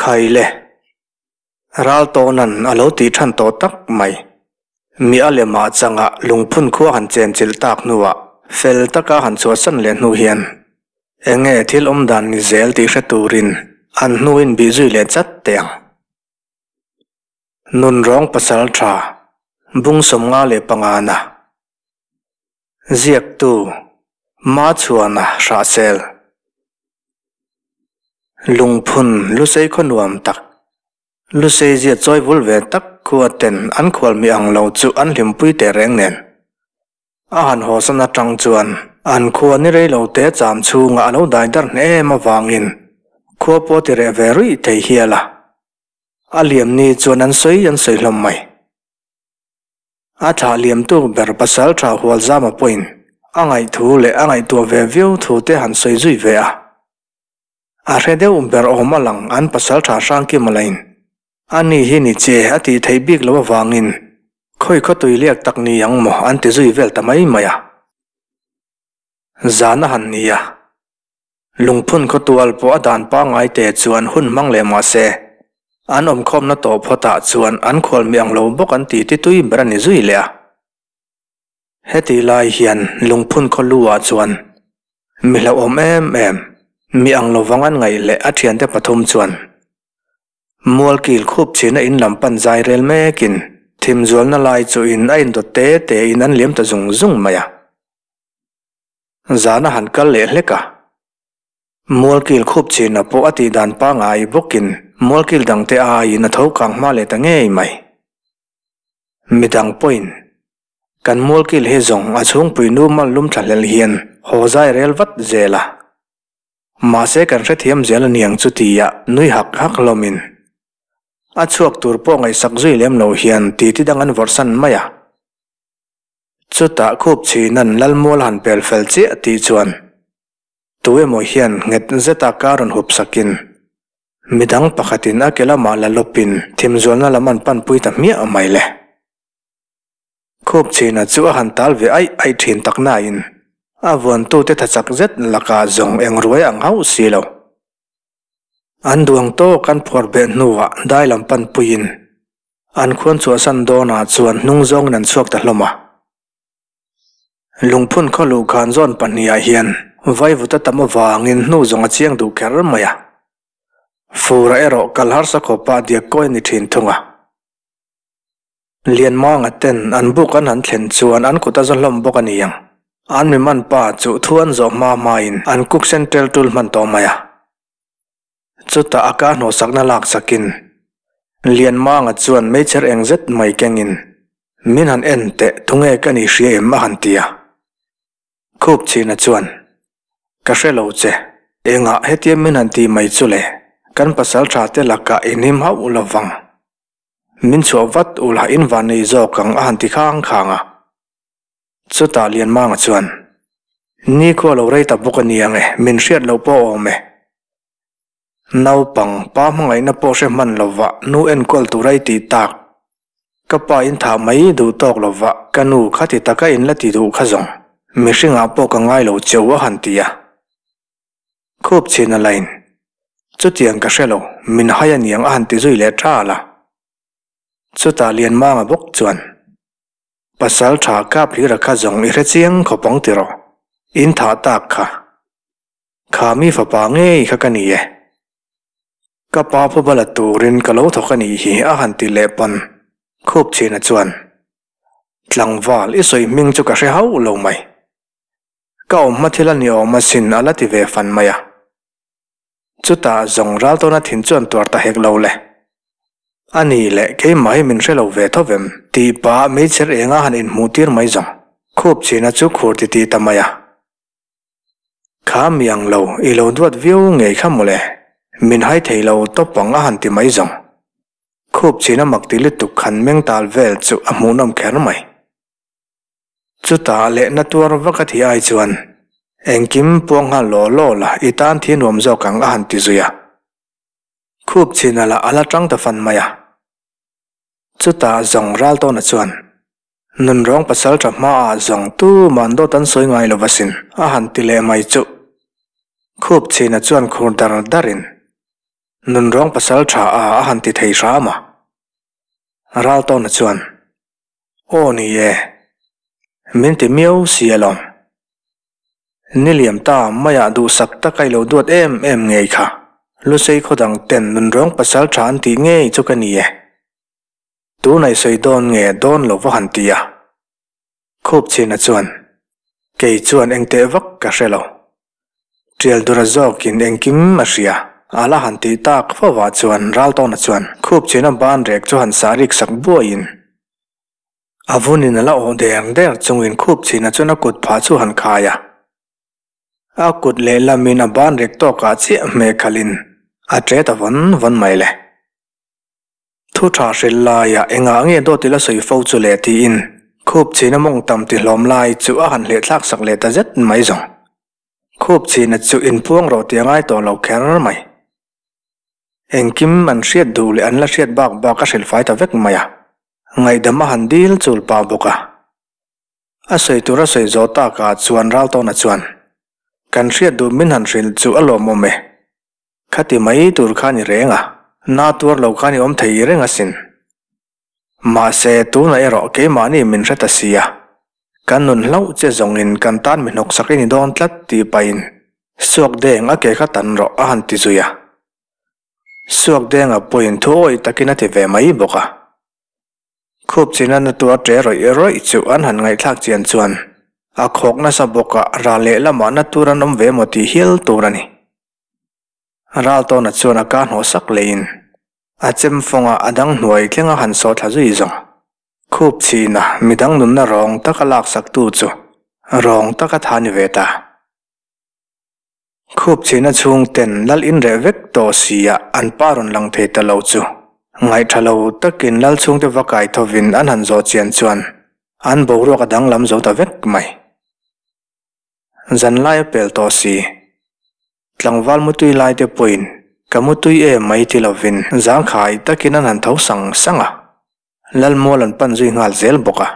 Khaile. Raltawna'n a lo tih than tawh tak mai. Mi a lemah changa lungphun khua han chenchilh tak hnuah fel taka han chhuahsan leh hnu hian eng nge thil awm dan ni zel tih hre turin an hnuin bih zui leh chat teh ang. Nunrawng pasal tha, bung 55 na. Ziaktu, Machhuana Hrahsel. Lungphun Lusei khaw nuam tak, Lusei zia chawi vul ve tak khua ten an khual mi ang lo chu an hlimpui teh reng nen. A han hawsan atang chuan an khua ni rei lo te cham chhungah a lo dai dar hneh em avangin khua pawh ti reh ve ruih thei hial a. A liam ni chuan an sawi an sawi hlawm mai. A thlah liamtu ber pasal tha Hualzama pawhin a ngaihthu leh a ngaihtuah ve viau thu te han sawi zui ve a. A hre deuh ber awm a lang an pasal tha Hrangkima lain a ni hi ni che a tih theih bik loh avangin khawi khaw tui liak tak ni ang maw an ti zui vel ta mai mai a. Zan a han ni a. Lungphun khawtual pawh a dan pangngai te chuan hun hmang leh mah se, an awmkhawmna tawh phawtah chuan an khual mi ang lo bawk an ti ti tui ber a ni zui leh a. Heti lai hian lungphun khaw lu ah chuan mi hlauhawm em em, mi ang lovang an ngaih leh a thiante pathum chuan mualkil khup chhina in lam pan zai rel mekin thimzualna lai chu in a indawt te te in an liam ta zung zung mai a. Zan a han kal leh hlek a. Mualkil khup chhina pawh a tih dan pangngai bawkin mualkil dangte aiin a tho kang hma leh ta ngei mai. Midang pawhin kan mualkil hi zawng a chhungpui nu mal lum thla hlel hian haw zai rel vat zel a. Mahse kan hrethiam zel aniang chu tia nui hak hak hlawmin a chhuak tur pawh ngaihsak zui lem lo hian titi dang an vawrhsan mai a. Chutah khup chhinan Lalmual han pel fel chiah tih chuan tu emaw hian nghet zeta ka rawn hup sakin midang pakhatin a ke lamah la lawpin thimzualna lam an panpui ta hmiah mai le. Khup chhina chu a han tal ve aih aih thin tak nain a vuantute tha chak zet lakah zawng eng ruai ang hauh si lo. An duang tawk an phuar beh hnuah dai lam panpuiin an khuan chhuahsan dawnah chuan hnung zawngin an chhuak ta hlawm a. Lungphun khaw luhkhan zawn pahnihah hian vaivuta tam avangin hnu zawng a chiang duh kher mai a. Fura erawh kal harsa khawpa diak kawi a ni thin thung a. Lianmanga ten an buk an han thlen chuan an kut a za hlawm bawk a ni ang. An mi man pa chu thu an zawh hma hmain an kuk sen tel tul hman tawh mai a. Chutah a ka hnawhsakna lak sakin Lianmanga chuan meichher eng zet mai kengin min han en teh tunge ka ni hria em a han ti a. Khup chhina chuan Ka hre lo che, engah hetia min han ti mai chu le, kan pasal tha te lakah in him hauh lovang. Min chhuah vat ulh a in van nei zawk ang a han ti khang khang a. Chutah Lianmanga chuan, Nikhua lo rei ta bawk a ni ang e, min hriat loh pawh a awm e. Naupang, pa hmangaihna pawh hre hman lova nu enkawl tur a i tih tak. Ka pa in thah mai duh tawk lova ka nu kha ti taka in la ti duh kha zawng. Mihringah pawh ka ngai lo cheu a han ti a. Khup chhin a lain, Chutiang ka hre lo, min hai a niang a han ti zui leh ṭal a. Chutah Lianmanga bawk chuan, Pasal ṭha kap hlira kha zawng i hre chiang khawp ang tiraw? In thah tak kha. Kha mi fapa ngei kha ka ni e. Ka pa phuba la turin ka lo thawk a nih hi a han ti leh pawn khup chhina chuan, Tlangval i sawi hming chu ka hre hauh lo mai. Ka awm hma thil a ni awm asin a la ti ve fan mai a. Chutah zawng Raltawna thin chuan tuar ta hek lo le. A ni leh keimah hi min hre lo ve tho vem tih pah meichher enga han inhmuh tir mai zawng khup chhina chu khur ti ti ta mai a. Kha mi ang lo i lo duat viau ngei kha mawle, min hai thei lo tawp ang a han ti mai zawng. Khup chhina mak ti lutuk han meng tal vel chu a hmuhnawm kher mai. Chutah lehna tuar vak a thi ai chuan, Engkim puang nghal law law la, i tan thi nuam zawk ang a han ti zui a. Khup chhina lah a la tang ta fan mai a. Chutah zawng Raltawna chuan, Nunrawng pasal tha hmaah zawng tu man dawt an sawi ngai lo va sin a han ti leh mai chuh. Khup chhina chuan khur dar darin. Nunrawng pasal tha a a han ti thei hram a. Raltawna chuan, Aw ni e, min ti miau si alawm. Ni liam ta maiah duhsak taka i lo duat em em ngei kha. Lusei khaw dang ten nunrawng pasal tha an tih ngei chu ka ni e. Tunah i sawi dawn nge dawn lo va han ti a. Khupchhina chuan, Kei chuan engteh vak ka hre lo. Tialdura zawkin engkim a hria. A la han tih tak fovah chuan Raltawna chuan Khupchhina ban rek chu han sah rik sak buaiin a vunin a la awh der der chungin Khupchhina chuan a kut phah chu han khai a. A kut lehlamin a ban rek tawkah chiah hmeh khalhin a ṭe ta vawn vawn mai le. Thu tha hrilh laiah engah nge dawt ila sawi fo chu le tiin khup chhina mawng tam ti hlawm lai chu a han hlehthlak sak leh ta zet mai zawng. Khup chhina chu inpuang rawh tih a ngai tawh lo kher mai. Engkim an hriat duh leh an la hriat bak bak a hrilh fai ta vek mai a, ngaihdam a han dil chul pah bawk a. A sawi tur a sawi zawh takah chuan Raltawna chuan, Kan hriat duh min han hrilh chu a lawmawm e. Khati mai tur kha ni reng a, na tuar lo khan i awm thei reng asin. Mahse, tunah erawh keimahni min hre ta si a, kan nun hlauh che zawngin kan tan mi hnawksak i ni dawn tlat tih pahin Suak deng a ke kha tan rawh a han ti zui a. Suak denga pawhin thu awih takin a ti ve mai bawk a. Khup china na tuar ṭe rawih rawih chu an han ngaihthlak chian chuan a khawk nasa bawk a, ral lehlamah na tur an awm ve maw tih hial tur a ni. Raltawna chuan a ka hnawh sak leiin a chem fawnga a dang hnuai thleng a han sawh thla zui zawng. Khup chhina midang nunna rawng taka laksak tu chu rawng taka tha ni ve ta. Khup chhina chhung ten lal in reh vek tawh sia an pa rawn lang thei ta lo chu ngaihtha lo takin lal chhungte va kai thovin an han zawh chian chuan an boruak a danglam zo ta vek mai. Zanlai a pel tawh si. Tlangval mutui lai te pawhin ka mutui em mai ti lovin zangkhai takin an han tho sang sang a, Lalmual an pan zui nghal zel bawk a.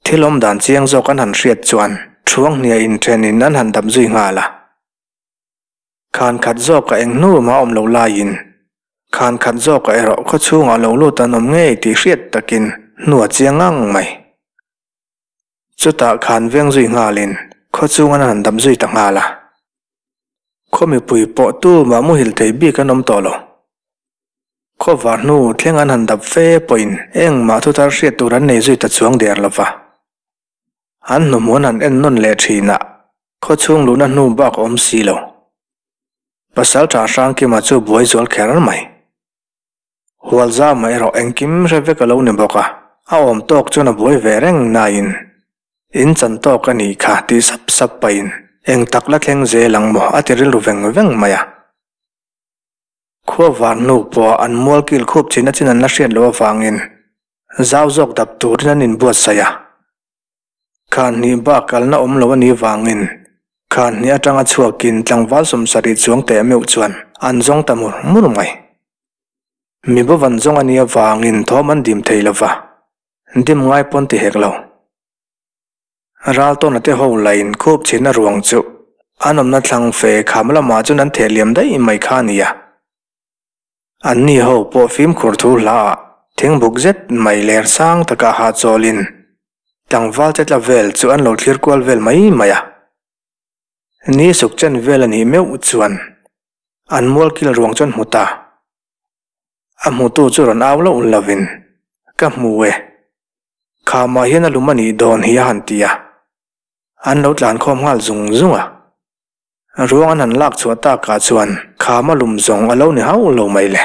Thil awm dan chiang zawk an han hriat chuan Thuanghnia inthenin an han dap zui nghal a. Khan khat zawka eng hnu mah awm lo laiin khan khat zawka erawh khawchhungah lo lut an awm ngei tih hriat takin hnu a chiang ngang mai. Chutah khan veng zui nghalin khaw chung an han dam zui ta nghal a. Khaw mipui pawh tumah muhil thei bik an awm tawh lo. Khaw var hnu thleng an han dap fe pawhin engmah thuthar hriat tur an nei zui ta chuang der lo va. An hnuhmun han en nawn leh thin a, khaw chhung luhna hnu bak a awm si lo. Pasaltha Hrangkima chu buai zual kher mai. Hualzama erawh engkim hre vek a lo ni bawk a, a awm tawk chuan a buai ve reng nain in chan tawk a nih kha tih sap sap pahin eng tak la thleng zel ang maw a ti rilru veng veng mai a. Khua var hnu pawha an mual kil khup chin a chin an la hriat loh avangin zau zawk dap turin an inbuatsaih a. Khan hnih bak kalna awm lo a nih vangin khan hnih atanga chhuakin tlangval 70 chuang teh meuh chuan an zawng ta mur mur mai. Mi bovan zawng a nih avangin thawm an dim thei lova, dim ngai pawn ti hek lo. Raltawna te ho lain khup chhina ruang chu an awmna thlang fe kham lamah chuan an theh liam daih mai kha a ni a. Anni ho pawh fimkhur thu hlaah thingbuk zet mai ler sang takah hahchawlin tlangval che tla vel chu an lo thlir kual vel mai mai a. Ni suk chen vel a nih meuh chuan an mualkil ruang chuan hmu ta. A hmutu chu rawn au loh lovin, Ka hmu e. Khamah hian a lum a nih dawn hi a han ti a. An lo tlankhawm nghal zung zung a. Ruang an han lak chhuah takah chuan kham a lum zawng a lo ni hauh lo mai le.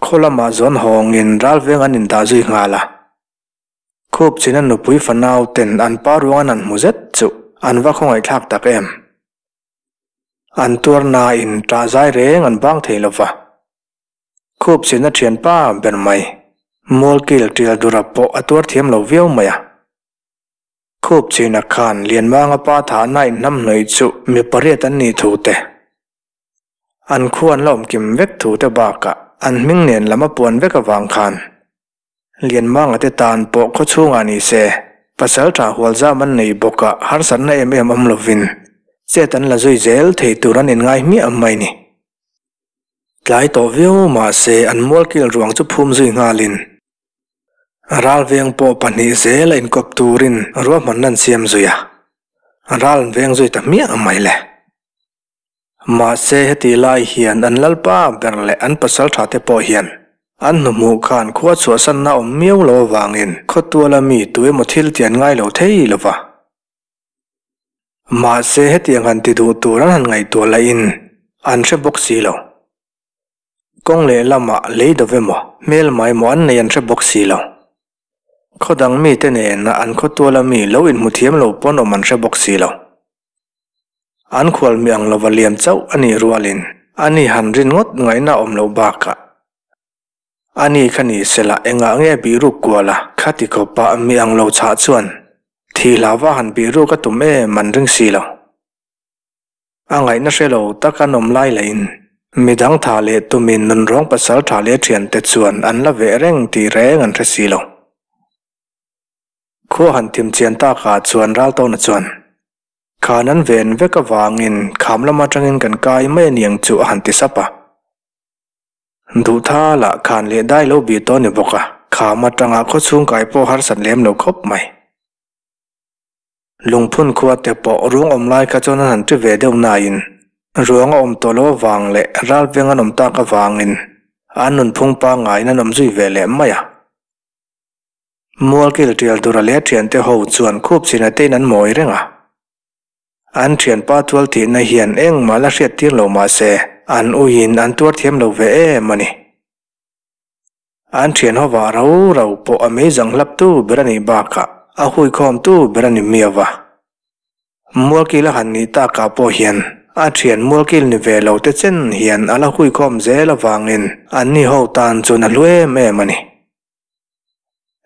Khaw lamah zawn hawngin ralveng an indah zui nghal a. Khup china nupui fanau ten an pa ruang an han hmu zet chu an va khawngaihthlak tak em. An tuar nain ṭah zai reng an bang thei lo va. Khup china ṭhianpa ber mai, Mualkil Ṭialdura pawh a tuar thiam lo viau mai a. Khup china khan Lianmanga pa thahna inhnam hnawih chu mi pariat an nih thu te, an khua an la awm kim vek thu te bakah an hming nen lam a puan vek avang khan Lianmanga te tan pawh khaw chhungah ni se pasal tha hual zam an nei bawk a, harsatna em em awm lovin chet an la zui zel thei tur an inngai hmiah mai ni. Tlai tawh viau mahse an mualkil ruang chu phum zui nghalin ralveng pawh pahnih zel a inkawp turin ruahmanna an siam zui a, ral an veng zui ta hmiah mai le. Mahse heti lai hian an lalpa ber leh an pasal tha te pawh hian an hnuhmuh khan khua chhuahsanna awm miau lo avangin khawtuala mi tuemaw thil ti an ngai lo thei lo va. Mahse hetiang han ti duh tur an han ngaihtuah lahin an hre bawk si lo. Kawng leh lamah lei dawp emaw, hmel mai emaw an nei an hre bawk si lo. Khaw dang mite nena an khawtuala mi lo inhmu thiam lo pawn awm an hre bawk si lo. An khual mi ang lova liam chauh a nih rualin a ni han rin ngawt ngaihna awm loh bakah A ni kha ni sela engah nge bihruk kual a khati khawpa mi ang lo chhah chuan thih hlauva han bihruk a tum em an ring si lo. A ngaihna hre lo tak an awm lai lahin midang tha leh tumin nunrawng pasal tha leh thiante chuan an la veh reng tih reng an hre si lo. Khua han thim chian takah chuan Raltawna chuan Khan an ven vek avangin kham lam atangin kan kai mai aniang chu a han ti sap a. Duhtha lah khan leh dai lo bih tawh a ni bawk a, kham atanga khawchhung kai pawh harsat lem lo khawp mai. Lungphun khua te pawh ruang awm lai kha chuan an han ti ve deuh nain ruang a awm tawh lo avang leh ral veng an awm tak avangin an nunphung pangaiin an awm zui ve leh mai a. Mualkil tial tura leh thiante ho chuan khup china tein an mawi reng a. An thianpa tual tihna hian engmah la hriat tir lo mah se, an uiin an tuar thiam lo ve em a ni. An thian hovah rau rau pawh a meizang hlap tu ber a nih bakah a huikhawm tu ber a ni miau va. Mualkil a han nih takah pawh hian a thian mualkil ni ve lo te chen hian a la huikhawm zel avangin anni ho tan chuan a hlu em em a ni.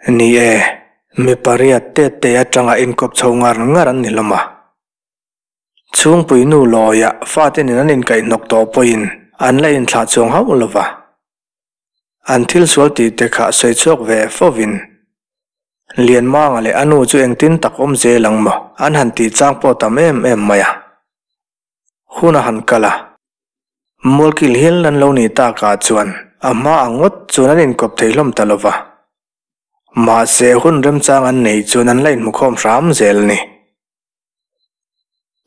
Ni e, mi pariat tet te atanga inkawp chho ngar ngar an ni hlawm a. Chhungpui nu lawia fate nen an inkaihhnawk tawh pawhin an la inthlah chuang hauh lo va. An thil sual tih te kha sawi chhuak ve fovin Lianmanga leh a nu chu engtin tak awm zel ang maw an han tih chang pawh tam em em mai a. Hun a han kal a. Mualkil hial an lo nih takah chuan a hma ang ngawt chuan an inkawp thei hlawm ta lo va. Mahse hun remchang an neih chuan an la inhmukhawm hram zel a ni.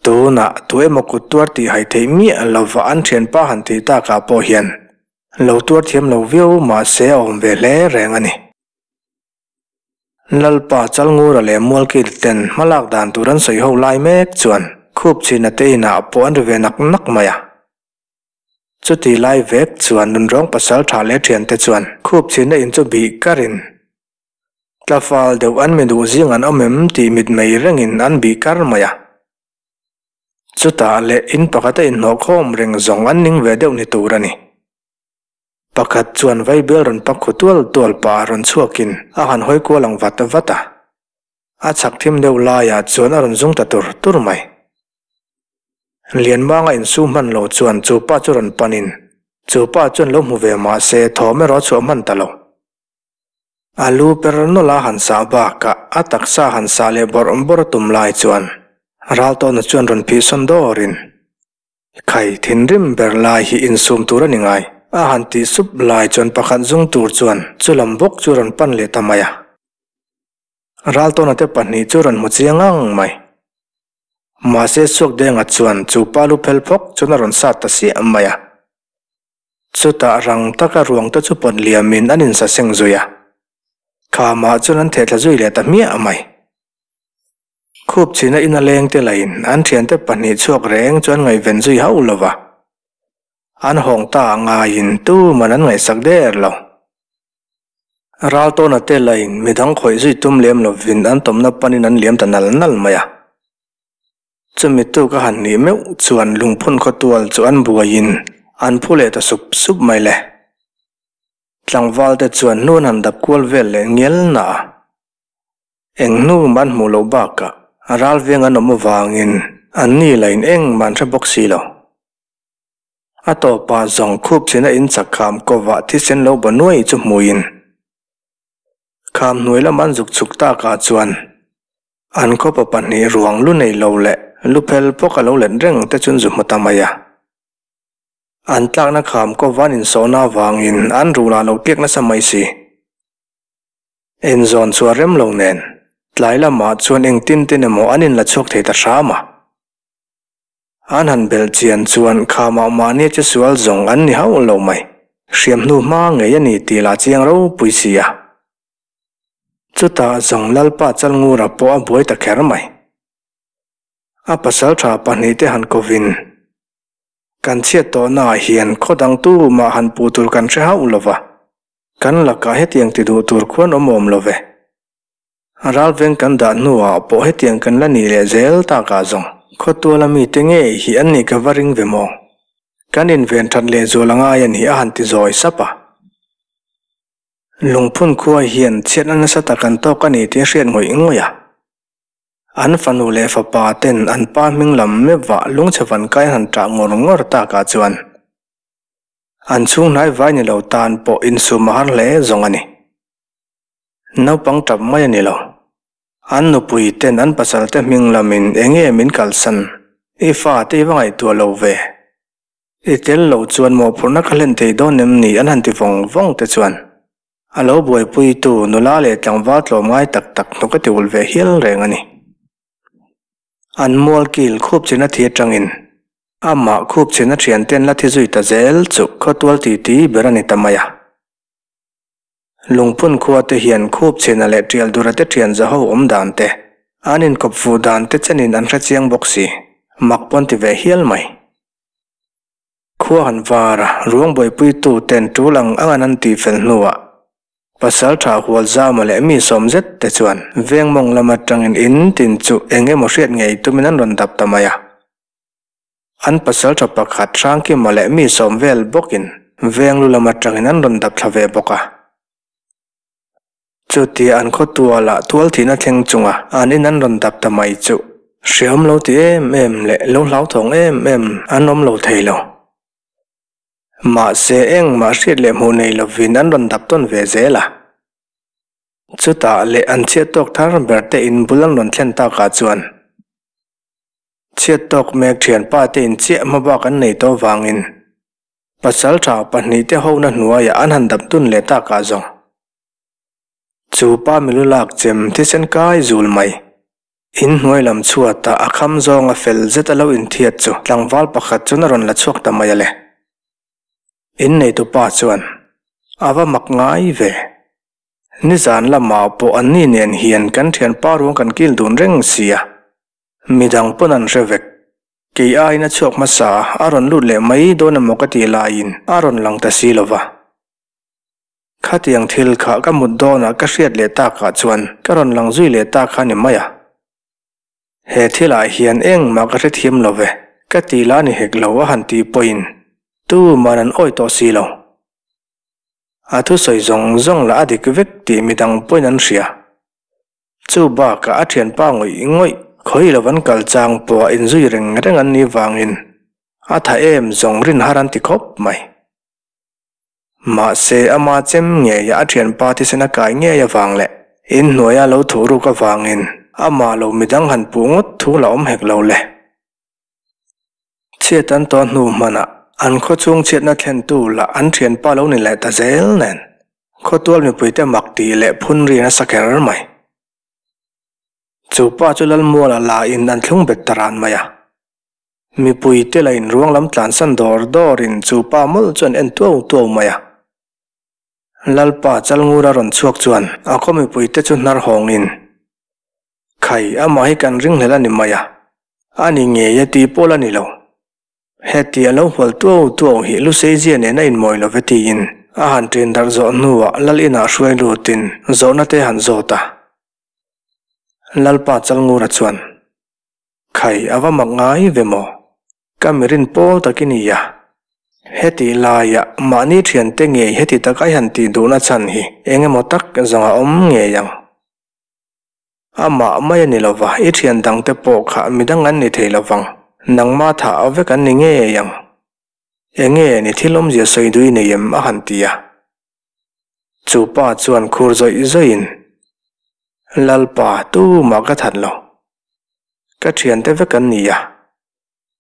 Tunah tu emaw kut tuar tih hai theih miah lova an thianpa han tih takah pawh hian lo tuar thiam lo viau mahse a awm ve hle reng a ni. Lalpa Chalngura leh Mualkil ten hmalak dan tur an sawi ho lai mek chuan Khupchhina te inah pawh an ri ve nak nak mai a. Chuti lai vek chuan nunrawng pasal tha leh thiante chuan Khupchhina in chu bih karin tlafal deuh an mi duh zing an awm em tih mitmei rengin an bih kar mai a. Chutah leh in pakhat a inhnawhkhawm reng zawng an ning ve deuh ni tur a ni. Pakhat chuan vaibel rawn pak khu tual tual pah rawn chhuakin a han hawi kual ang vat vat a. A chhak thim deuh laiah chuan a rawn zung ta tur tur mai. Lianmanga insu hman lo chuan chu pa chu rawn panin chu pa chuan lo hmu ve mah se thawm erawh a chhuah hman ta lo. A lu per nawlh a han sah bakah a taksa han sah leh bawrh bawrh a tum lai chuan Raltawna chuan rawn phihsawn dawrin Khai, thinrim ber lai hi insum tur a ni ngai. A han tih sup lai chuan pakhat zung tur chuan chu lam bawk chu rawn pan leh ta mai a. Raltawna te pahnih chu rawn hmu chiang ang mai. Mahse Suakdenga chuan chu pa lu phel phawk chuan a rawn sat ta siah mai a. Chutah rang taka ruang te chu pawt liamin an insaseng zui a. Khamah chuan an thehthla zui leh ta hmiah mai. Khup chhina in a leng te lahin an thiante pahnih chhuak reng chuan ngaihven zui hauh lo va. An hawng ta a ngaiin tuman an ngaihsak der lo. Raltawna te lahin midang khawih zui tum lem lovin an tawmna panin an liam ta nal nal mai a. Chumi tuk a han nih meuh chuan lungphun khawtual chu an buaiin an phu leh ta sup sup mai le. Tlangval te chuan hnu an han dap kual vel leh ngial na a. Eng hnu man hmuh loh bakah a ral veng an awm avangin an ni lain eng man hre bawk si lo. A tawpah zawng khup chhina in chak kham kovah thisen lo ba nuai chu hmuin kham hnuai lam an zuk chhuk takah chuan an khawpa pahnih ruang lu nei lo leh lu phel pawk a lo let reng te chuan zu hmu ta mai a. An tlakna kham kawva an insawhna avangin an ruh lah lo tliak nasa mai si. Enzawn chu a rem lo nen, tlai lamah chuan engtin tin emaw an inla chhuak thei ta hram a. An han belh chian chuan khamah mahni che sual zawng an ni hauh lo mai, hriam hnu hma ngei a ni tih lah chiang ropui si a. Chutah zawng Lalpa Chalngura pawh a buai ta kher mai. A pasal tha pahnihte han kovin, Kan chhiat tawhnaah hian khaw dang tu mah han puh tur kan hre hauh lo va, kan lakah hetiang ti duh tur khuan awm awm lo ve. Ralveng kan dah hnuah pawh hetiang kan la nih leh zel takah zawng khawtuala mite ngei hi an nih ka va ring ve maw? Kan inven that lehzual a ngai a ni a han ti zawi sap a. Lungphun khua hian chhiatna nasa tak an tawk a ni tih a hriat ngawih ngawih a. An fanu leh fapa ten an pa hming lam meuhvah lungchhe van kai an han ṭah ngawr ngawr takah chuan an chhung hnai vai ni lo tan pawh insum a har hle zawng a ni. Naupang ṭap mai a ni lo. An nupui ten an pasal te hming lamin eng nge min kalsan? I fate i va ngaihtuah lo ve. I tel lo chuan mawhphurhna ka hlen thei dawn em ni an han ti vawng vawng te chuan A lo buaipuitu nula leh tlangval tlawmngai tak tak hnuk a ti ulh ve hial reng a ni. An mualkil khup china thi atangin amah khup china thianten la thi zui ta zel chu khawtual titi ber a ni ta mai a. Lungphun khua te hian khup china leh tial dura te thian za ho awm dan te, an inkawp fuh dan te chenin an hre chiang bawk si, mak pawn ti ve hial mai. Khua han var a, ruang buaipuitu ten tul ang ang an an tih fel hnuah pasal tha hual zama leh mi sawm zet te chuan veng mawng lam atangin in tin chu eng emaw hriat ngei tumin an rawn dap ta mai a. An pasal tha pakhat Hrangkima leh mi sawm vel bawkin veng lu lam atangin an rawn dap thla ve bawk a. Chutia an khaw tualah tual thihna thleng chunga an in an rawn dap ta mai chu hreawm lo ti em em leh lo hlauthawng em em an awm lo thei lo. Mahse engmah hriat leh hmuh nei lovin an rawn dap tawn ve zel a. Chutah leh an chhiat tawk thar ber te in bul an rawn thlen takah chuan chhiat tawk mek thianpa te in chiah hmabak an nei tawh vangin Pasal tha pahnihte hona hnuaiah an han dap dun leh takah zawng. Chu pa milu lak chem thisen kai zul mai. In hnuai lam chhuatah a kham zawnga fel zet a lo inthiat chu tlangval pakhat chuan a rawn la chhuak ta mai a le. In neitupa chuan, A va mak ngai ve. Nizan lamah pawh anni nen hian kan thianpa ruang kan kil dun reng sia. Midang pawn an hre vek. Kei aiin a chhuak hmasa a, a rawn lut leh mai dawn emaw ka tih laiin a rawn lang ta si lo va. Khatiang thil kha ka mut dawnah ka hriat leh takah chuan ka rawn lang zui leh ta kha ni mai a. He thilah hian engmah ka hrethiam lo ve, ka tih lah ni hek lo a han tih pawhin tuman an awih tawh si lo. A thusawi zawng zawng lah a dik vek tih midang pawhin an hria. Chu bakah a thianpa ngawih ngawih khawi lo an kal chang pawh a inzui reng reng an nih vangin a tha em zawng rin har an ti khawp mai. Mahse ama chem ngeia a thianpa thisen a kai ngei avang leh inhnuaia lo thuh ruk avangin amah lo midang han puh ngawt thu la awm hek lo le. Chhiat an tawh hnu hmanah an khawchhung chhiatna thlentu lah an thianpa lo ni leh ta zel nen khawtual mipuite mak tih leh phun ri nasa kher mai. Chu pa chu Lalmuala la in an thlung bet ta ran mai a. Mipuite la in ruang lam tlansan dawr dawrin chu pa mawlh chu an en tuau tuau mai a. Lalpa Chalngura rawn chhuak chuan a khaw mipuite chu hnar hawngin Khai, amah hi kan ringhlel a ni mai a, a ni ngei e tih pawh la ni lo. Heti a lo hual tuau tuau hi Luseizia nen a inmawi lo ve tiin a han ṭin darh zawh hnuah Lal inah hruai lutin zawhna te han zawt a. Lalpa Chalngura chuan, Khai, a va mak ngai ve maw? Ka mirin pawl tak i ni a. Heti laiah mahni ṭhiante ngei heti taka i han tih duhna chhan hi eng emaw tak zawng a awm ngei ang. Amah mai a ni lova, i thian dangte pawh kha midang an ni thei lovang, nangma thah vek an ni ngei ang. Enge ni thil awmzia sawi duh i nei em? a han ti a. Chu pa chuan khur zawih zawihin, Lalpa, tumah ka that lo. Ka thiante vek an ni a,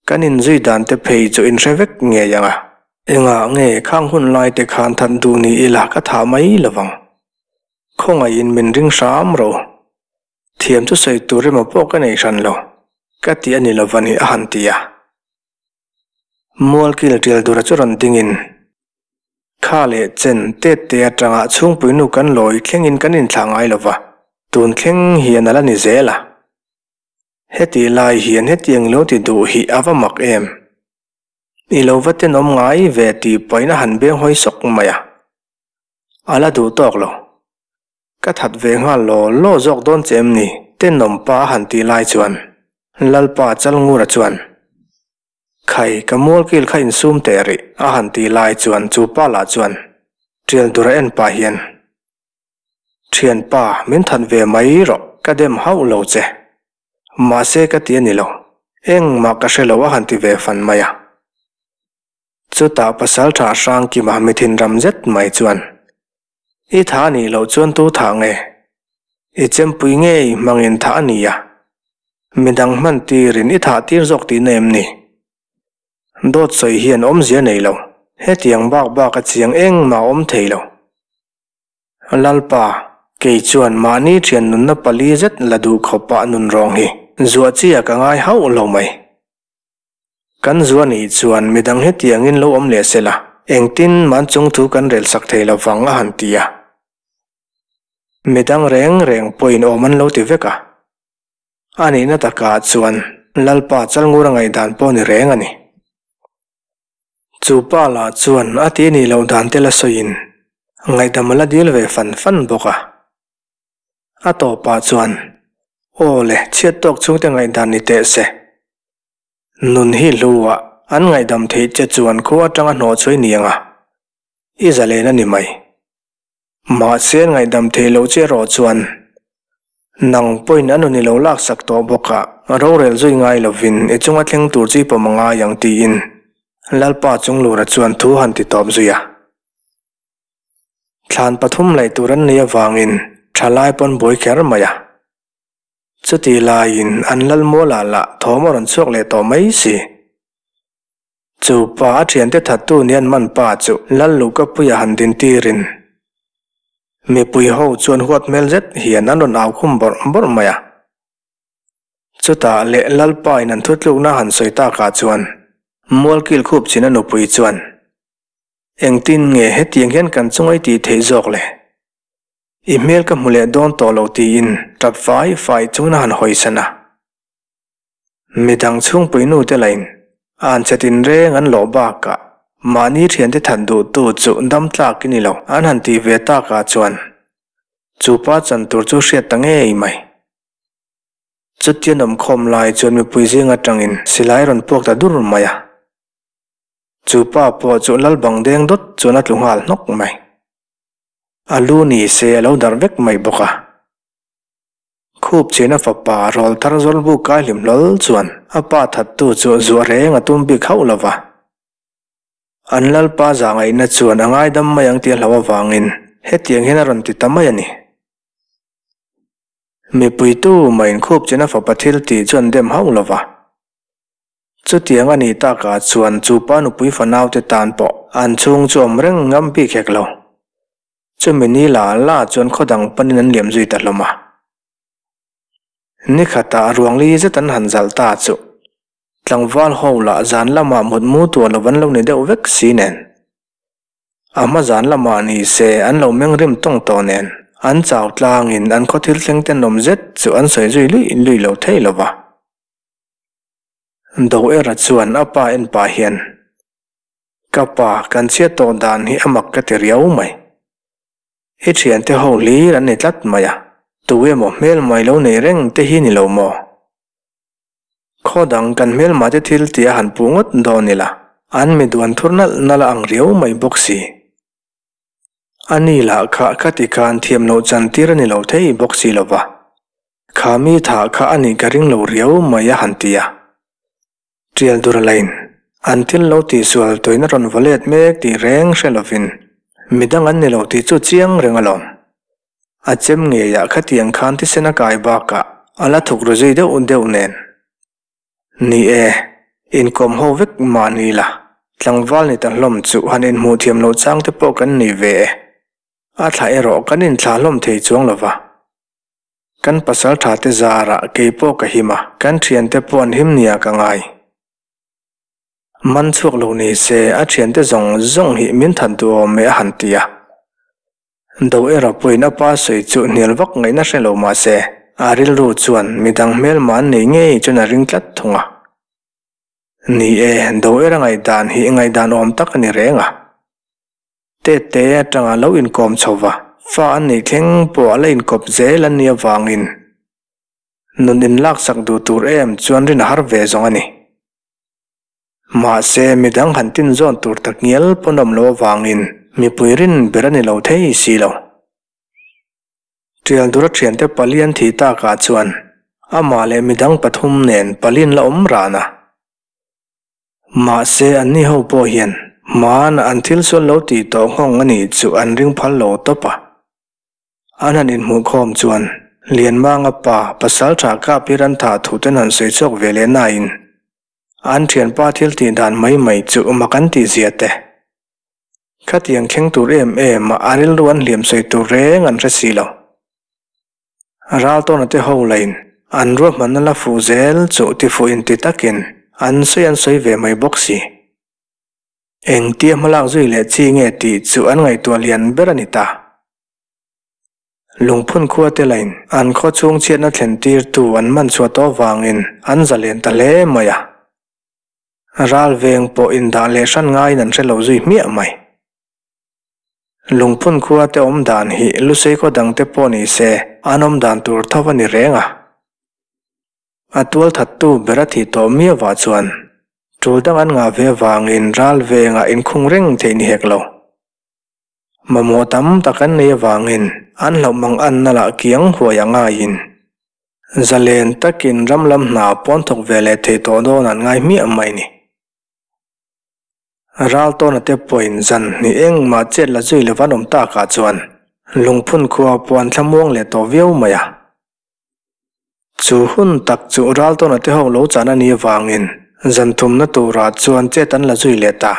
kan inzui dante phei chu inhre vek ngei ang a. Engah nge khang hun lai te khan that duh ni ila ka thah mai lovang. Khawngaihin min ring hram ro. Thiam chu sawi tur emaw pawh ka nei hran lo, ka ti a ni lova ni a han ti a. Mualkil tial tura chu rawn dingin, Kha leh chen tet te atanga chhungpuinu kan lawi thlengin kan inthlah ngai lova, tun thleng hian a la ni zel a. Heti lai hian hetiang lo ti duh hi a va mak em? I lo va tenawm ngai ve tih pahin a han beng hawi sawk mai a. A la duh tawk lo. Ka that ve nghal law law zawk dawn che em ni? Tenawm pa a han tih lai chuan Lalpa Chalngura chuan, Khai, ka mualkil kha insum teh rih, a han tih lai chuan chu pa lah chuan tial dur a en pah hian, Thianpa, min that ve mai rawh, ka dem hauh lo che. Mahse ka ti a ni lo, engmah ka hre lo a han ti ve fan mai a. Chutah Pasaltha Hrangkima mithin ram zet mai chuan, I tha nih loh chuan tu thah nge? I chempui ngei hmangin thah a ni a, midang hman tirin i thah tir zawk tihna em ni? Dawt sawi hian awmzia nei lo, hetiang bak bak a chiang engmah a awm thei lo. Lalpa, kei chuan mahni thian nunna pali zet la duh khawpah nun rawng hi zuah chi a ka ngai hauh lo mai. Kan zua nih chuan midang hetiangin lo awm leh se la, engtin man chung thu kan rel sak thei lo vang a han ti a. Midang reng reng pawhin awm an lo ti vek a. A nihna takah chuan Lalpa Chalngur a ngaihdan pawh ni reng a ni. Chu pa lah chuan a ti nih loh dan te la sawiin ngaihdam a la dil ve fan fan bawk a. A tawpah chuan, Aw le, chhiat tawk chhungte ngaihdan ni teh se. Nun hi hluah an ngaihdam theih che chuan khua atanga hnawh chhuai ni anga i zalen a ni mai. Mahse an ngaihdam theih loh che erawh chuan nang pawhin a nun i lo laksak tawh bawk a, rorel zui ngai lovin i chunga thleng tur chu i pawm a ngai ang tiin Lalpa Chunglura chuan thu han ti tawp zui a. Thlan pathum laih tur an nei avangin thalai pawn buai kher mai a. Chutih laiin an lal mualah lah thawm a rawn chhuak leh tawh mai si. Chu pa a thiante thattu ni an man pa chu lal Luhkapuia han din tirin mipui ho chuan huat hmel zet hian an rawn au khum bawrh bawrh mai a. Chutah leh lalpa in an thutlukna han sawi takah chuan mualkil khup chin a nupui chuan, Engtin nge hetiang hian kan chunga i tih theih zawk le? I hmel ka hmu leh dawn tawh lo tiin tap fai fai chungin a han hawisan a. Midang chhungpui nu te lain an che tinreng an lawh bakah mahni thiante that duhtu chu dam tlak i ni lo an han tih ve takah chuan chu pa chan tur chu hriat ta ngei mai. Chutia nawmkhawm lai chuan mipui zing atangin silai rawn puak ta dur mai a. Chu pa pawh chu lal bang deng dawt chuan a tlu nghal hnawk mai. A lu ni se a lo darh vek mai bawk a. Khup chena fapa rawl thar zawlbu kai hlim hlawl chuan a pa thattu chu zuah reng a tum bik hauh lo va. An lalpa zahngaihna chuan a ngaidam mai ang tih a hlauh avangin hetiang hian a rawn ti ta mai a ni. Mipui tu mah in khup chena fapa thil tih chu an dem hauh lo va. Chutiang a nih takah chuan chu pa nupui fanaute tan pawh an chhung chu awm reng ngam bik hek lo. Chumi ni la la chuan khaw dang panin an liam zui ta hlawm a. Ni khatah ruangli zet an han zalh ta chu tlangval ho lah zan lamah mutmu tuah lo an lo ni deuh vek si nen. A hma zan lamah ni se an lo meng rim tawng tawh nen an chau tlangin an khaw thil thleng tenawm zet chu an sawi zui luih luih lo thei lo va. Doera chuan a pa en pah hian, Ka pa, kan chhiat tawh dan hi a mak ka ti riau mai. I thiante ho hlir an ni tlat mai a, tu emaw hmel mai lo nei reng te hi ni lo maw? Khaw dang kan hmelma te thil tih a han puh ngawt dawn ila, an mi duan thur nalh nalh a ang riau mai bawk si. A ni lah kha ka ti khan thiam loh chan tir a ni lo thei bawk si lo va. Kha mi thah kha a nih ka ring lo riau mai a han ti a. Tial dur lain an thil lo tihsual tuina rawn vaw let mek tih reng hre lovin midang an ni lo tih chu chiang reng alawm. A chem ngeiah khatiang khan thisen a kai bakah a la thuk ru zui deuh deuh nen. Ni e, inkawm ho vek mah ni la, Tlangval ni ta hlawm chu han inhmuh thiam loh chang te pawh kan nei ve e. A thla erawh kan inthlah hlawm thei chuang lo va. Kan pasal tha te zarah kei pawh ka him a, kan thiante pawh an him nia ka ngai. Man chhuak lo ni se a thiante zawng zawng hi min that duh awm e a han ti a. Do erawh pawhin a pa sawi chu hnial vak ngaihna hre lo mah se, a rilru chuan midang hmelma an nei ngei chuan a ring tlat thung a. Ni e, do era ngaihdan hi ngaihdan awm tak a ni reng a. Tete atanga lo inkawm chho va, fa an neih thleng pawh a la inkawp zel an nih avangin nun inlaksak duh tur em chuan rin a har ve zawng a ni. Mahse, midang han tin zawn tur tak ngial pawn awm lo avangin mipui rin ber a ni lo thei si lo. Tialdura thiante pali an thih takah chuan amah leh midang pathum nen palin la awm ran a. Mahse, anni ho pawh hian hmana an thil sual lo tih tawh nghawng a nih chu an ring phal lo tawp a. An han inhmuhkhawm chuan Lianmanga pa Pasaltha Kapir an thah thu ten han sawi chhuak ve leh nain an thianpa thil tih dan mai mai chu mak an tih zia te. Khatiang thleng tur em em a a rilru an hliam sawi tur reng an hre si lo. Raltawna te ho lain an ruahmanna la fuh zel chu tifuh inti takin an sawi an sawi ve mai bawk si. Engtia hmalak zui leh chi nge tih chu an ngaihtuah lian ber a ni ta. Lungphun khua te lain an khaw chhung chhiatna thlen tirtu an man chhuah tawh vangin an zalen ta hle mai a. Ral veng pawh indah leh hran ngaiin an hre lo zui hmiah mai. Lungphun khua te awm dan hi Lusei khaw dang te pawh ni se an awm dan tur tho a ni reng a. A tualthattu ber a thih tawh miauah chuan tul dang an ngah ve avangin ral vengah inkhung reng theih ni hek lo. Mamawh tam tak an nei avangin an hlauh mang anna lah kiang huai a ngaiin zalen takin ram lam hna pawn thawk ve leh thei tawh dawn an ngai hmiah mai ni. Raltawna te pawhin zan hnih engmah chet la zui lova an awm takah chuan lungphun khua pawh an thlamuang leh tawh viau mai a. Chu hun tak chu Raltawna te ho lo chan a nih avangin zan thumna turah chuan chet an la zui leh ta.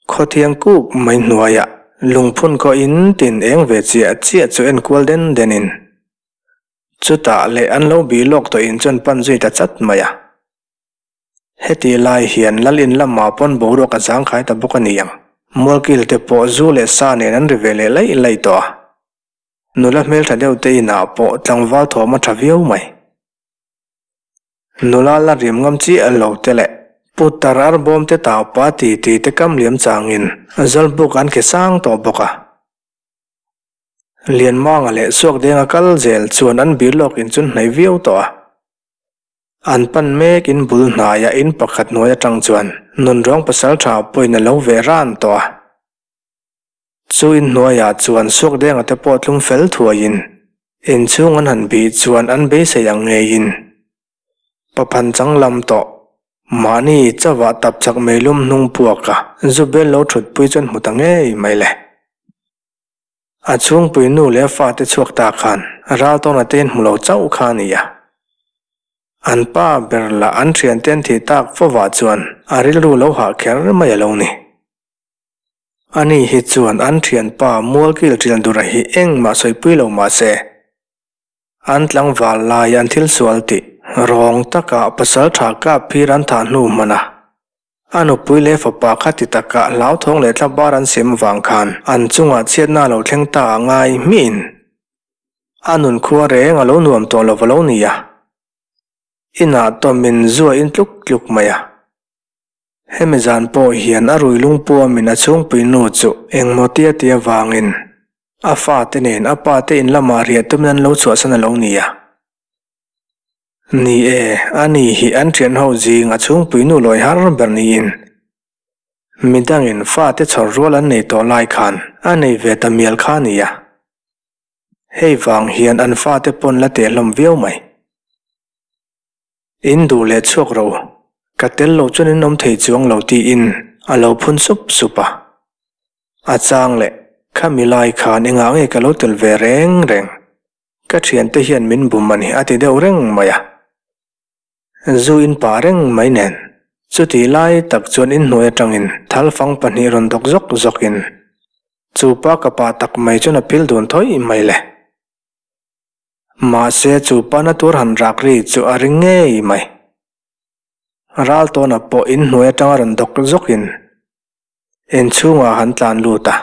Khawthiang kuk mai hnuaiah lungphun khaw in tin eng ve chiah chiah chu en kual den den in chutah leh an lo bih lawk tawh in chuan pan zui ta chat mai a. Heti lai hian lal in lamah pawn boruak a zangkhai ta bawk a ni ang. Mualkil te pawh zu leh sa nen an ri ve leh laih laih tawh a. Nula hmeltha deuh te inah pawh tlangval thawm a tha viau mai. Nula la riam ngam chiah lo te leh putar arbawm te taupa ti ti te kam liam changin Zawlbuk an ke sang tawh bawk a. Lianmanga leh Suakdenga kal zel chuan an bir lawk in chun hnaih viau tawh a. An pan mek in bul hnaia in pakhat hnuai atang chuan nunrawng pasal tha pawhin a lo ve ran tawh a. Chu in hnuaiah chuan Suakdenga te pawh tlum fel thuaiin inchhung an han bih chuan an beisei ang ngeiin paphan chang lam tawh mahni chauhah tap chak meilum hnung puaka zu bel lo thutpui chuan hmu ta ngei mai le. A chhungpui nu leh a fate chhuak ta khan Raltawna te in hmu lo chauh kha a ni a. An pa ber lah an thiante an thih tak fovah chuan a rilru lo hah kher mai a lo ni. Ani hi chuan an thianpa Mualkil Ṭialdura hi engmah sawipui lo mah se, an tlangval lai an thil sual tih rawng taka pasal tha kap phir an thah hnu hman a, a nupui leh fapa kha ti taka hlauthawng leh thlabar an sem vang khan an chungah chhiatna a lo thleng ta a ngai hmihin a nun khua reng a lo nuam tawh lo va lo ni a, inah tawmin zu a in tluk tluk mai a. Hemi zan pawh hian a rui lungpuamin a chhungpui nu chu engmaw tia tia vangin a fate nen a pate in lamah riah tumin an lo chhuahsan a lo ni a. Ni e, ani hi an thian ho zing a chhungpui nu lawi har ber niin midangin fate chhawr rual an nei tawh lai khan a nei ve ta mial kha a ni a. Hei vang hian an fate pawn la teh hlawm viau mai. In duh leh chhuak ro, ka tel lo chuan in awm thei chuang lo tiin a lo phun sup sup a. A chang leh, Khami lai khan engah nge ka lo tel ve reng reng? Ka thiante hian min bum a ni a ti deuh reng mai a. Zu in pah reng mai nen, Chutih lai tak chuan inhnuai atangin thalfang pahnih rawn dawk zawk zawkin chu pa ka pa tak mai chuan a phil dun thawih mai le. Mahse chu pa na tur han rak ri chu a ring ngei mai. Ral tawna pawh inhnuai atanga rawn dawk zawkin inchhungah han tlan lut a.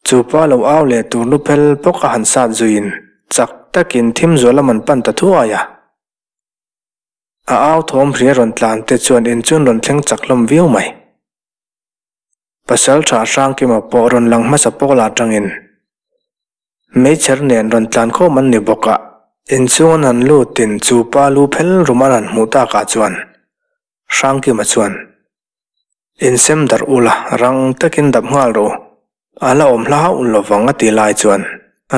Chu pa lo au leh tur lu phel bawk a han sat zuiin chak takin thim zual lam an pan ta thuai a. A au thawm hria rawn tlan te chuan in chun rawn thleng chak hlawm viau mai. Pasal tha Hrangkima pawh rawn lang hmasa pawk la atangin meichher nen rawn tlan khawm an ni bawk a. Inchhung an han lutin chu pa lu phel rum an han hmuh takah chuan Hrangkima chuan, Insem darh ula, rang takin dap nghal rawh u, a la awm hla hauh lovang a ti lai chuan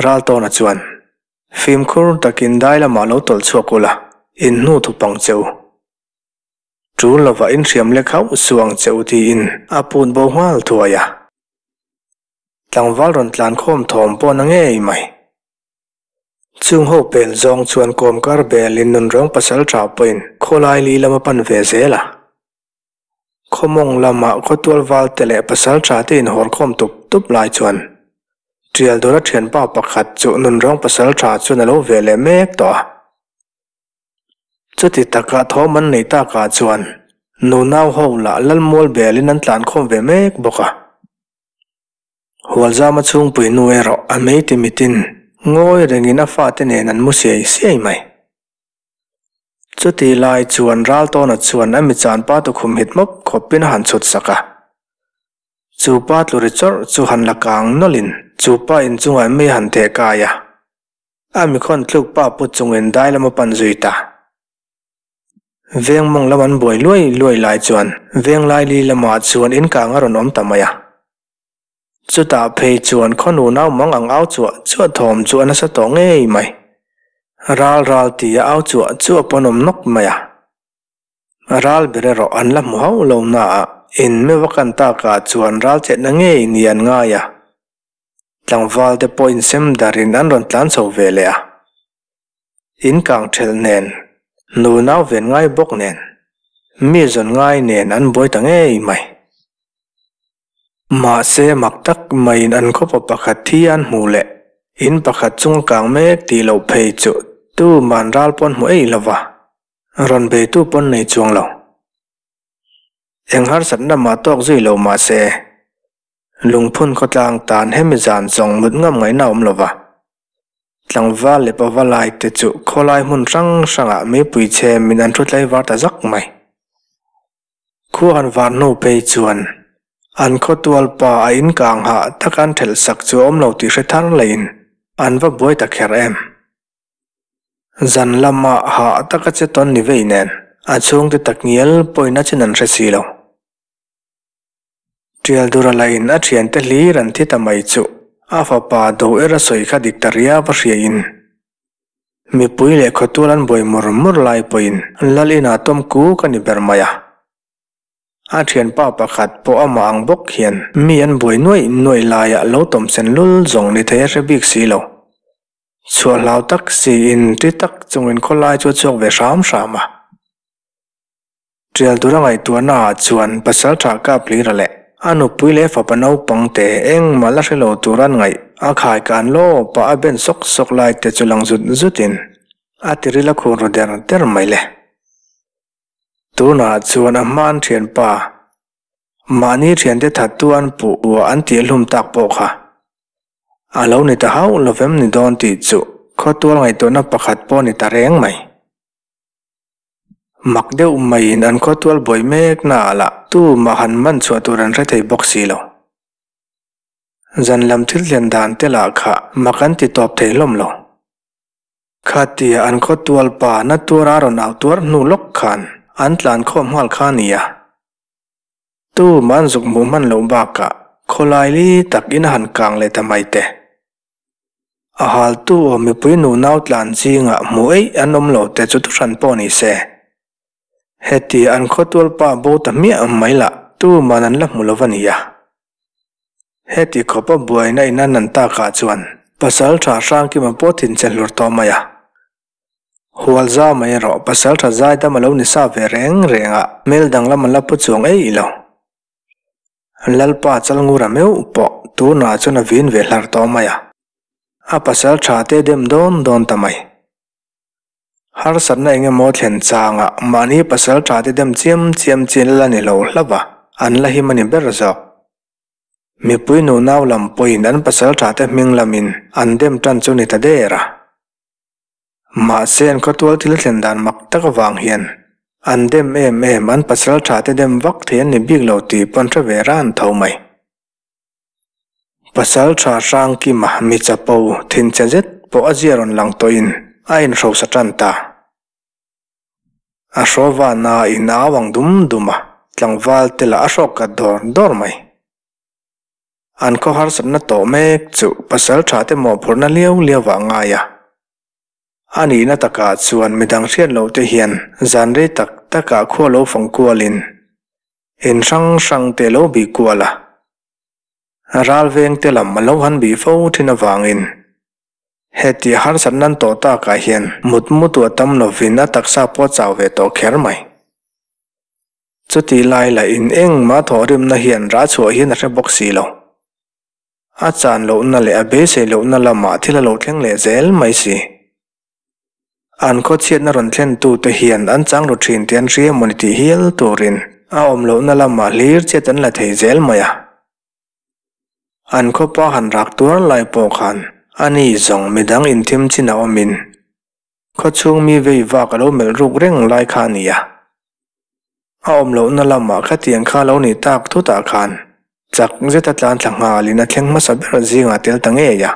Raltawna chuan, Fimkhur takin dai lamah lo tawlh chhuak ula, in hnu thu pang che u. Tul lovah in hriam lek hauh suh ang che u tiin a put bo nghal thuai a. Tlangval rawn tlan khawm thawm pawh na ngei mai. Chung ho pel zawng chuan kawmkar belin nunrawng pasal tha pawhin khawlai li lam a pan ve zel a. Khawmawng lamah khawtual valte leh pasal tha te inhawr khawm tup tup lai chuan Tial dawra thianpa pakhat chu nunrawng pasal tha chuan a lo ve leh mek tawh a. Chuti taka thawm an nei takah chuan nunau ho lah Lalmual belin an tlan khawm ve mek bawk a. Hualzama chhungpui nu erawh a mei ti mitin ngawi rengin a fate nen an mu siai siai mai. Chuti lai chuan Raltawna chuan a michanpa tukhum hit mawp khawpin a han chhut sak a. Chu pa tlu ri chawrh chu han la kang nawlhin chu pa inchungah mei a han theh kai a. A mikhawn tluk pa pu chungin dai lam a pan zui ta. Veng mawng lam an buai luai luai lai chuan veng laili lamah chuan inkang a rawn awm ta mai a. Chutah phei chuan khawnu nau mang ang au chuah chuah thawm chu a nasa tawh ngei mai. Ral ral tia au chuah chuah pawn awm nawk mai a. Ral ber erawh an la hmu hauh lo naah in meuh a kan takah chuan ral chetna ngei ni an ngai a. Tlangval te pawh insem darin an rawn tlan chho ve leh a. In kang thelh nen, nu nau ven ngai bawk nen, mi zawn ngai nen an buai ta ngei mai. Mahse mak tak maiin an khawpa pakhat thi an hmuh leh in pakhat chung a kang mek tih loh phei chu tuman ral pawn hmu eih lova, rawn beitu pawn nei chuang lo. Eng harsatna mah tawk zui lo mahse, lungphun khawtlang tan hemi zan zawng mut ngam ngaihna a awm lova. Tlangval leh pava lai te chu khawlai hmun hrang hrangah meipui chhem in an thu tlaivar ta zak mai. Khua han var hnu phei chuan an khawtual pa a in kang hah tak an thelh sak chu a awm lo tih hre thar laiin an va buai ta kher em. Zan lama hah taka che tawn ni vei nen a chhungte takngial pawhin a chin an hre si lo. Tial dura lahin a thiante hlir an thi ta mai chu a fapa do er a sawi kha dik ta riau a hriain Mipui leh khawtual an buai mur mur lai pawhin Lal inah tawm kuk a ni ber mai a. A thianpa pakhat pawh amah ang bawk hian mi an buai nuaih nuaih laiah lo tawm sen lul zawng ni thei a hre bik si lo. Chhuah hlau tak siin ti tak chungin khawlai chu a chhuak ve hram hram a. Tial tura ngaihtuahna ah chuan pasal tha kap hlira leh a nupui leh fapa naupang te engmah la hre lo tur an ngaih a khai kan lawp a a ben sawk sawk lai te chu lang zut zut in a tiril a khur ru der der mai le. Tunah chuan a hma an thianpa mahni thiante thattu an puh uah an tih hlum tak pawh kha a lo ni ta hauh lovem ni dawn tih chu khawtual ngaihtuahna pakhat pawh ni ta reng mai. Mak deuh maiin an khawtual buai mek naah lah tumah han man chhuah tur an hre thei bawk si lo. Zan lam thil thlen dan te lah kha mak an ti tawp thei hlawm lo. Khatia an khawtual pa na tuara rawn au tuar hnu lawk khan an tlan khawm nghal kha a nia. Tumah an zuk hmuh hman loh bakah khawlai li tak in a han kang leh ta mai te. A haltu aw mipui nunau tlan zingah hmuh eih an awm lo te chu thuhran pawh ni se. Heti an khawtualpa bo ta hmiah mai lah tuman an la hmu lo va nia. Heti khawpa buaina in an an takah chuan pasal tha Hrangkima pawh thinchhe hlur tawh mai a. Hualza mai erawh pasaltha zaidam a lo ni sa ve reng reng a, hmel danglam an la pu chuang eih lo. Lalpa Chalngura meuh pawh tunah chuan a vin ve hlar tawh mai a, a pasaltha te dem dawn dawn ta mai. Harsatna eng emaw thlen changah mahni pasaltha te dem chiam chiam chin la ni lo hlauh a, an la him a ni ber zawk. Mipui nunau lam pawhin an pasaltha te hming lamin an dem tan chu ni ta der a. Mahse an khawtual thil thlen dan mak tak avang hian an dem em em an pasal tha te dem vak thei an ni bik lo tih pawn hre ve ran tho mai. Pasal tha Hrangkima mi chapo thinchhe zet pawh a zia rawn lang tawhin a inhrosa tan ta. A hraw vana in a au ang dum dum a, tlangval te lah a hrawk kat dawr dawr mai. An khaw harsatna tawh mek chu pasal tha te mawhphurhna liau liau ah ngai a. A nihna takah chuan midang hriat loh te hian zan rei tak takah khua lo fang kualin in hrang hrang te lo bih kual a. Ral veng te lam a lo han bih fo thin avangin heti harsatna an tawh takah hian mutmutu a tam lovin a taksa pawh a chau ve tawh kher mai. Chutih lai lah in engmah thawhrimna hian rah chhuah hian a hre bawk si lo. A chan lohna leh a beisei lohna lamah thil a lo thleng leh zel mai si. An khawchhiatna rawn thlentute hian an chang ru thin tih an hria mawni tih hial turin a awm lohna lamah hlir chet an la thei zel mai a. An khawpa han rak tuar lai pawh khan ani zawng midang inthim chin a awmin Khawchhung mi vei vak a lo melh ruk reng lai kha a ni a. A awm lohna lamah khatiang kha lo nih tak thutah khan chak zeta tlan thla nghalin a thleng hmasa ber zingah tel ta ngei a.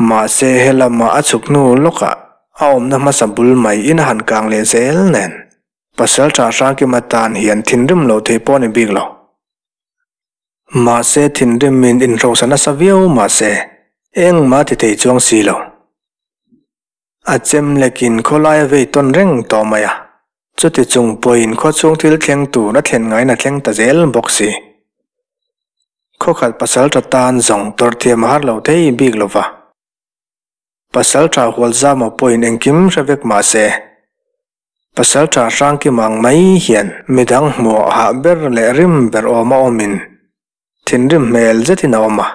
Mahse he lamah a chhuk hnu lawkah a awmna hmasa bul mai in a han kang leh zel nen pasal tha Hrangkima tan hian thinrim lo thei pawh a ni bik lo. Mahse thinrim in inhrosa nasa viau mahse engmah ti thei chuang si lo. A chem lekin khawlai a vei tawn reng tawh mai a, chuti chung pawhin khawchhung thil thleng tur a thlen ngaiin a thleng ta zel bawk si. Khawkhat pasal tha tan zawng tawrh thiam a har lo thei bik lo va. Pasal tha Hualzama pawhin engkim hre vek mahse Pasal tha Hrangkima ang mai hian midang hmuh hah ber leh rim ber awm a awmin thinrim hmel zetin a awm a,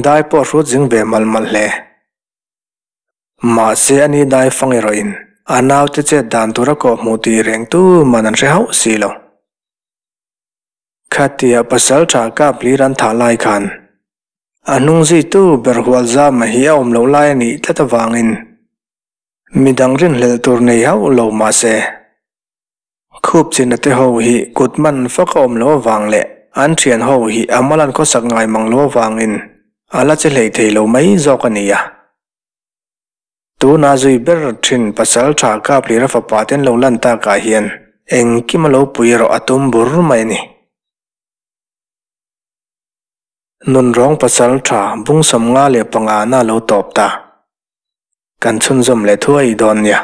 dai pawh a hrut zing ve malh malh hle. Mahse ani dai fang erawhin a naute chet dan tur a kawh hmuh tih reng tu man an hre hauh si lo. Khatia pasal tha kap hlir an thah lai khan a hnung zuitu ber Hualzama hi a awm loh lai a nih tlat avangin Midang rinhlelh tur nei hauh lo mahse, khup china te ho hi kut man fak a awm lo avang leh an thian ho hi a mal an khawsak ngai mang lo avangin a la che hlei thei lo mai zawk a ni a. Tuna zui ber thin pasal tha Kaplira fapa ten lo lan takah hian engkim a lo pui erawh a tum bur mai a ni. Nunrawng pasal tha bung 55 na lo tawp ta. Kan chhunzawm leh thuai dawn nia.